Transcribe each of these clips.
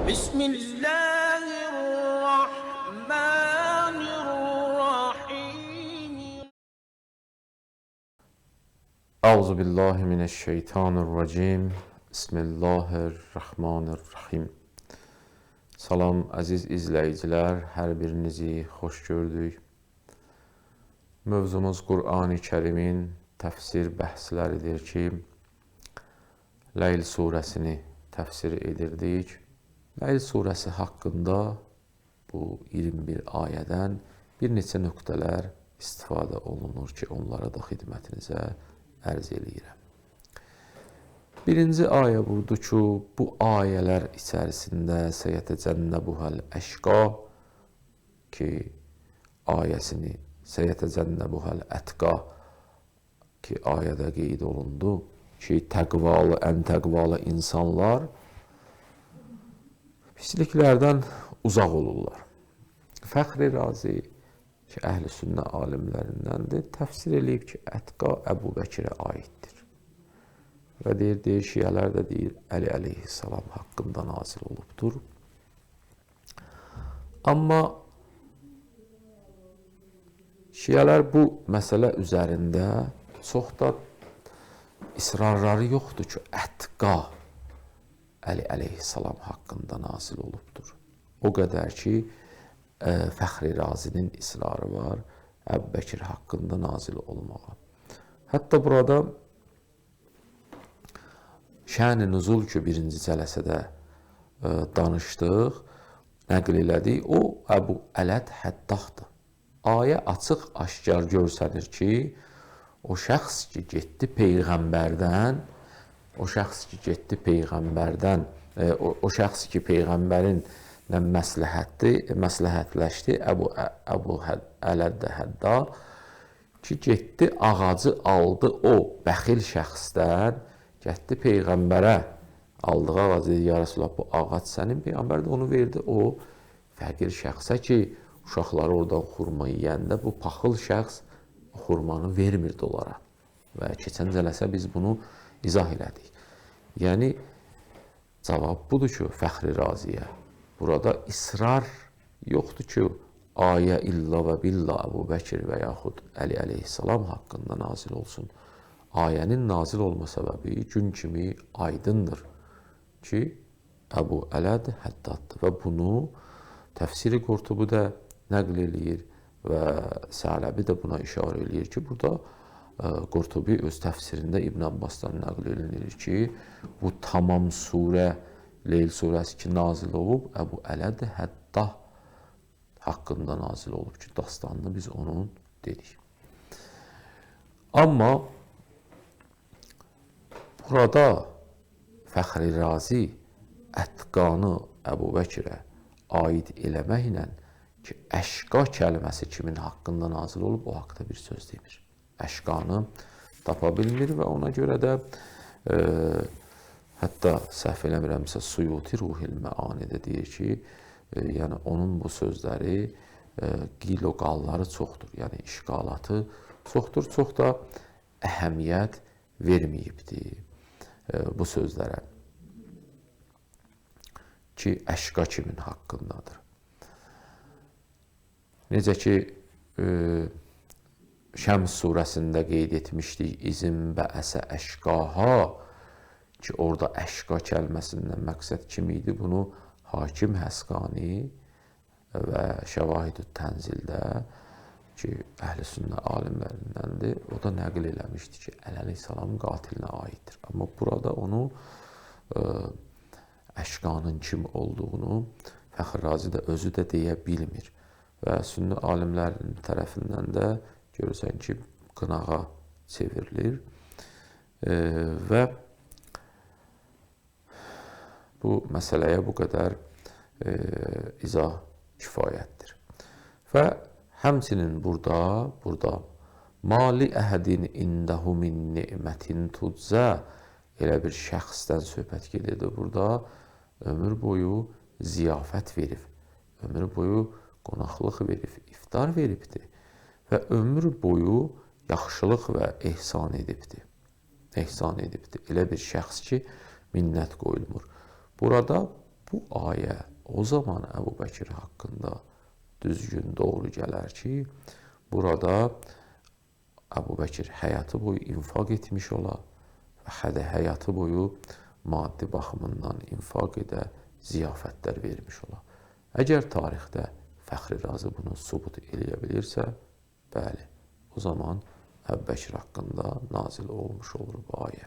بسم الله الرحمن الرحيم. Euzu billahi mineşşeytanirracim. Bismillahirrahmanirrahim. Salam əziz izləyicilər, hər birinizi xoş gördük. Mövzumuz Qurani Kərimin təfsir bəhsləridir ki, Leyl surəsini təfsir edirdik. Leyl surəsi haqqında bu 21 ayədən bir neçə nöqtələr istifadə olunur ki, onlara da xidmətinizə ərz eləyirəm. Birinci ayə budur ki, bu ayələr içərisində səyətəcənnəbuhəl əşqa ki, ayəsini səyətəcənnəbuhəl ətqa ki, ayədə qeyd olundu ki, təqvalı, ən təqvalı insanlar pisliklərdən uzaq olurlar. Fəxri Razi ki, əhl-i sünnə alimlərindəndir, təfsir eləyib ki, ətqa Əbu Bəkirə aiddir. Və deyir, şiələr də deyir, Əli əleyhissalam haqqında nazil olubdur. Amma şiələr bu məsələ üzərində çox da israrları yoxdur ki, ətqa Əli əleyhissalam haqqında nazil olubdur. O qədər ki, Fəxri Razinin israrı var Əbu Bəkir haqqında nazil olmağa. Hətta burada şən-i nüzul ki, birinci cələsədə danışdıq, nəql elədik, o Əbu Ələd Həddahdır. Ayə açıq aşkar görsənir ki, o şəxs ki, getdi Peyğəmbərdən, o şəxs ki, getdi Peyğəmbərdən, o şəxs ki, Peyğəmbərin məsləhətləşdi, Əbu Ələd Həddah ki, getdi, ağacı aldı o bəxil şəxsdən, getdi Peyğəmbərə, aldığı ağacı dedi, ya Resulallah, bu ağac sənin. Peyğəmbər də onu verdi o fəqir şəxsə ki, uşaqları oradan xurma yeyəndə bu paxıl şəxs xurmanı vermirdi onlara. Və keçən cələsə biz bunu izah elədik. Yəni, cavab budur ki, Fəxri Raziyə. Burada israr yoxdur ki, ayə illa və billa Əbu Bəkir və yaxud Əli əleyhissalam haqqında nazil olsun. Ayənin nazil olma səbəbi gün kimi aydındır ki, Əbu Ələd Həddaddır və bunu təfsiri Qurtubi də nəql eləyir və Sələbi də buna işarə eləyir ki, burada Qurtubi öz təfsirində İbn Abbasdan nəql eləyir ki, bu tamam surə, Leyl surəsi ki, nazil olub, Əbu Ələd Həddah haqqında nazil olub ki, dastanını biz onun dedik. Amma burada Fəxri Razi ətqanı Əbu Bəkirə aid eləməklə ki, əşqa kəlməsi kimin haqqında nazil olub, o haqda bir söz demir. Əşqanı tapa bilmir və ona görə də hətta səhv eləmirəmsə Suyuti Ruhil Məanidə deyir ki, yəni onun bu sözləri qil-o-qalları çoxdur, yəni işqalatı çoxdur, çox da əhəmiyyət verməyibdir bu sözlərə ki, əşqa kimin haqqındadır. Necə ki, Şəms surəsində qeyd etmişdik, İzin bəəsə əşqaha ki, orada əşqa kəlməsindən məqsəd kim idi? Bunu Hakim Həsqani və Şəvahidü Tənzildə ki, əhl-i sünnə alimlərindəndir, o da nəql eləmişdi ki, Əli əleyhissalamın qatilinə aiddir. Amma burada onu əşqanın kim olduğunu Fəxri Razi də özü də deyə bilmir. Və sünnə alimlərinin tərəfindən də görürsən ki, qınağa çevrilir. Və bu məsələyə bu qədər izah kifayətdir. Və həmçinin burada mali əhədin indəhu min ni'mətin tuczə elə bir şəxsdən söhbət gedirdi burada. Ömür boyu ziyafət verib, ömür boyu qonaqlıq verib, iftar veribdir və ömür boyu yaxşılıq və ehsan edibdir. Ehsan edibdir. Elə bir şəxs ki, minnət qoyulmur. Burada Bu ayə o zaman Əbu Bəkir haqqında düzgün, doğru gələr ki, burada Əbu Bəkir həyatı boyu infaq etmiş ola və həyatı boyu maddi baxımından infaq edə, ziyafətlər vermiş ola. Əgər tarixdə Fəxri Razi bunu sübut eləyə bilirsə, bəli, o zaman Əbu Bəkir haqqında nazil olmuş olur bu ayə.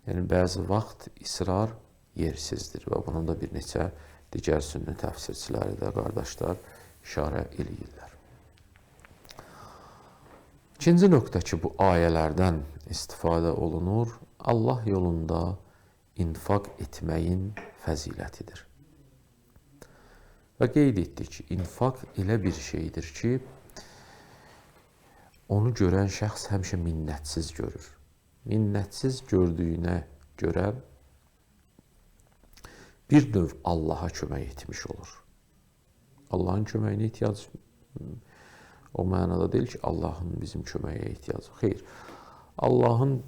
Yəni, bəzi vaxt israr yersizdir və bunun da bir neçə digər sünni təfsirçiləri də qardaşlar işarə eləyirlər. İkinci nöqtə ki, bu ayələrdən istifadə olunur, Allah yolunda infaq etməyin fəzilətidir. Və qeyd etdik ki, infaq elə bir şeydir ki, onu görən şəxs həmişə minnətsiz görür. Minnətsiz gördüyünə görə bir növ Allaha kömək etmiş olur. Allahın köməyinə ehtiyac o mənada deyil ki, Allahın bizim köməyə ehtiyacı. Xeyr, Allahın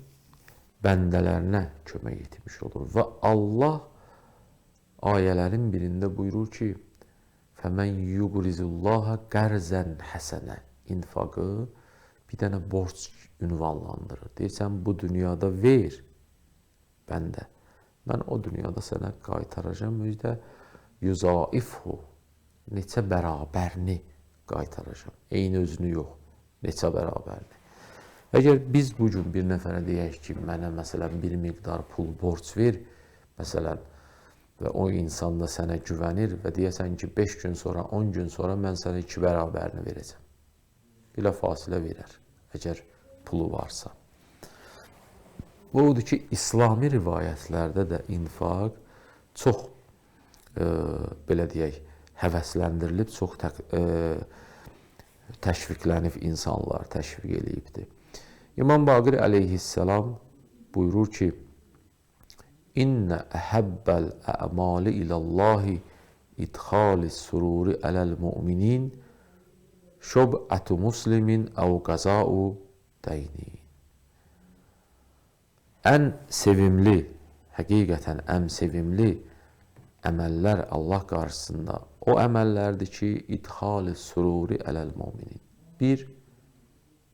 bəndələrinə kömək etmiş olur. Və Allah ayələrin birində buyurur ki, فَمَنْ يُقْرِزُ اللّٰهَ قَرْزًا حَسَنًا İnfaqı bir dənə borc ünvanlandırır. Deyirsən, bu dünyada ver bəndə. Mən o dünyada sənə qaytaracam, özü də yuzaifhu, neçə bərabərini qaytaracam. Eyni özünü yox, neçə bərabərini. Əgər biz bugün bir nəfərə deyək ki, mənə məsələn bir miqdar pul borc ver, məsələn, və o insan da sənə güvənir və deyəsən ki, 5 gün sonra, 10 gün sonra mən sənə 2 bərabərini verəcəm. Belə fasilə verər, əgər pulu varsa. Bu odur ki, İslami rivayətlərdə də infaq çox, belə deyək, həvəsləndirilib, çox təşviqlənib insanlar, təşviq eləyibdir. İmam Baqir əleyhissalam buyurur ki, İnnə əhəbbəl ə'mali iləllahi idxalis sururi ələl müminin şob'ətu muslimin əv qəzau dəynin. Ən sevimli, həqiqətən ən sevimli əməllər Allah qarşısında o əməllərdir ki, idxali sururi ələl müminin. Bir,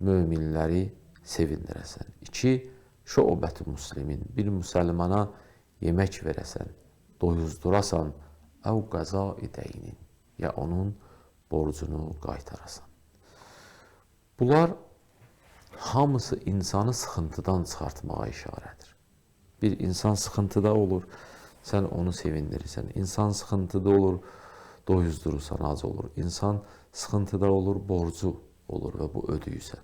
möminləri sevindirəsən. İki, şobət muslimin, bir müsəlmana yemək verəsən, doyuzdurasan, əv qəza edəyinin, ya onun borcunu qaytarasan. Bunlar hamısı insanı sıxıntıdan çıxartmağa işarədir. Bir insan sıxıntıda olur, sən onu sevindirirsən. İnsan sıxıntıda olur, doyuzdurursan, ac olur. İnsan sıxıntıda olur, borcu olur və bu ödəyirsən.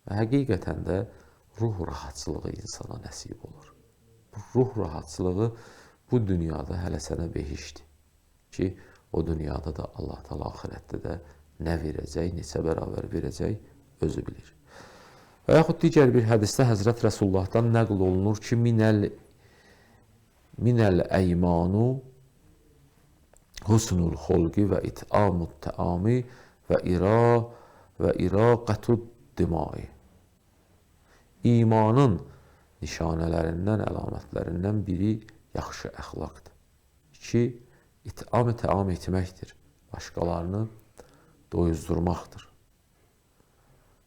Və həqiqətən də ruh rahatçılığı insana nəsib olur. Bu ruh rahatçılığı bu dünyada hələ sənə behişdir ki, o dünyada da Allah Teala axirətdə də nə verəcək, neçə bərabər verəcək özü bilir. Və yaxud digər bir hədisdə Həzrət Rəsulullahdan nəql olunur ki, minəl əymanu husnul xolqi və it'amut təami və iraqətud dimai. İmanın nişanələrindən, əlamətlərindən biri yaxşı əxlaqdır. İki, it'am-ı təam etməkdir. Başqalarını doyuzdurmaqdır.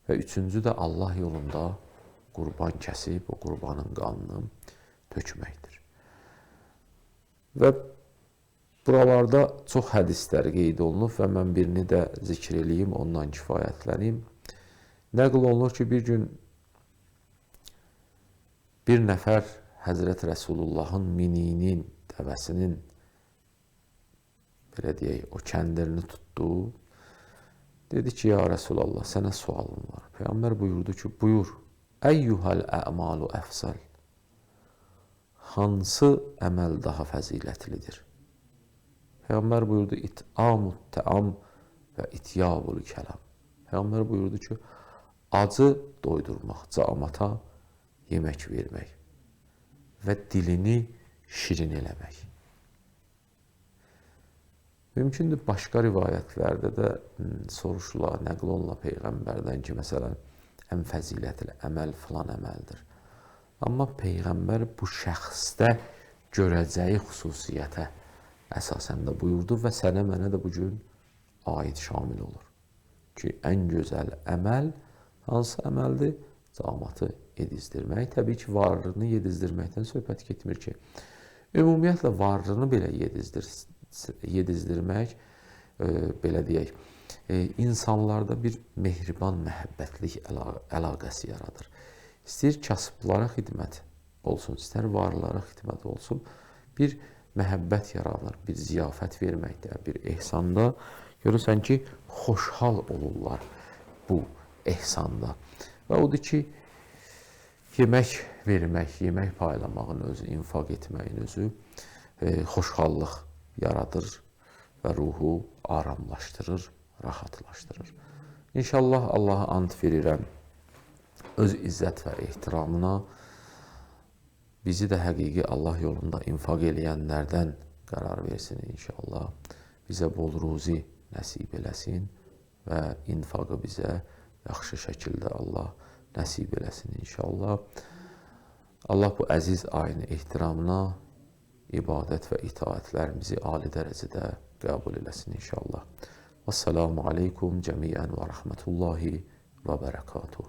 Və üçüncü də Allah yolunda qurban kəsib, o qurbanın qanını tökməkdir. Və buralarda çox hədislər qeyd olunub və mən birini də zikr eləyim, ondan kifayətlənim. Nəql olunur ki, bir gün bir nəfər Həzrət Rəsulullahın mininin, dəvəsinin, belə deyək, o kəndirini tutdu. Dedi ki, ya Rəsulallah, sənə sualım var. Peyğəmbər buyurdu ki, buyur, əyyuhəl ə'malu əfsəl. Hansı əməl daha fəzilətlidir? Peyğəmbər buyurdu, it'amut təam və ityabul kəlam. Peyğəmbər buyurdu ki, acı doydurmaq, camata yemək vermək və dilini şirin eləmək. Mümkündür, başqa rivayətlərdə də soruşula, nəql olunla Peyğəmbərdən ki, məsələn, ən fəzilətli əməl filan əməldir. Amma Peyğəmbər bu şəxsdə görəcəyi xüsusiyyətə əsasən də buyurdu və sənə mənə də bu gün aid şamil olur. Ki, ən gözəl əməl hansı əməldir? Camaatı yedizdirmək. Təbii ki, varlığını yedizdirməkdən söhbət getmir ki. Ümumiyyətlə, varlığını belə yedizdirmək, belə deyək, insanlarda bir mehriban məhəbbətlik əlaqəsi yaradır. İstəyir kasıblara xidmət olsun, istər varlılara xidmət olsun, bir məhəbbət yaranır, bir ziyafət verməkdə, bir ehsanda. Görürsən ki, xoşhal olurlar bu ehsanda. Və odur ki, yemək vermək, yemək paylamağın özü, infaq etməyin özü xoşhallıq yaradır və ruhu aramlaşdırır, rahatlaşdırır. İnşallah Allaha ant verirəm, öz izzət və ehtiramına bizi də həqiqi Allah yolunda infaq eləyənlərdən qərar versin inşallah. Bizə bol ruzi nəsib eləsin və infaqı bizə yaxşı şəkildə Allah nəsib eləsin inşallah. Allah bu əziz ayın ehtiramına ibadət və itaətlərimizi ali dərəcədə qəbul eləsin inşallah. Vəssalamu aleykum cəmiən və rəhmətullahi və bərəkatuhu.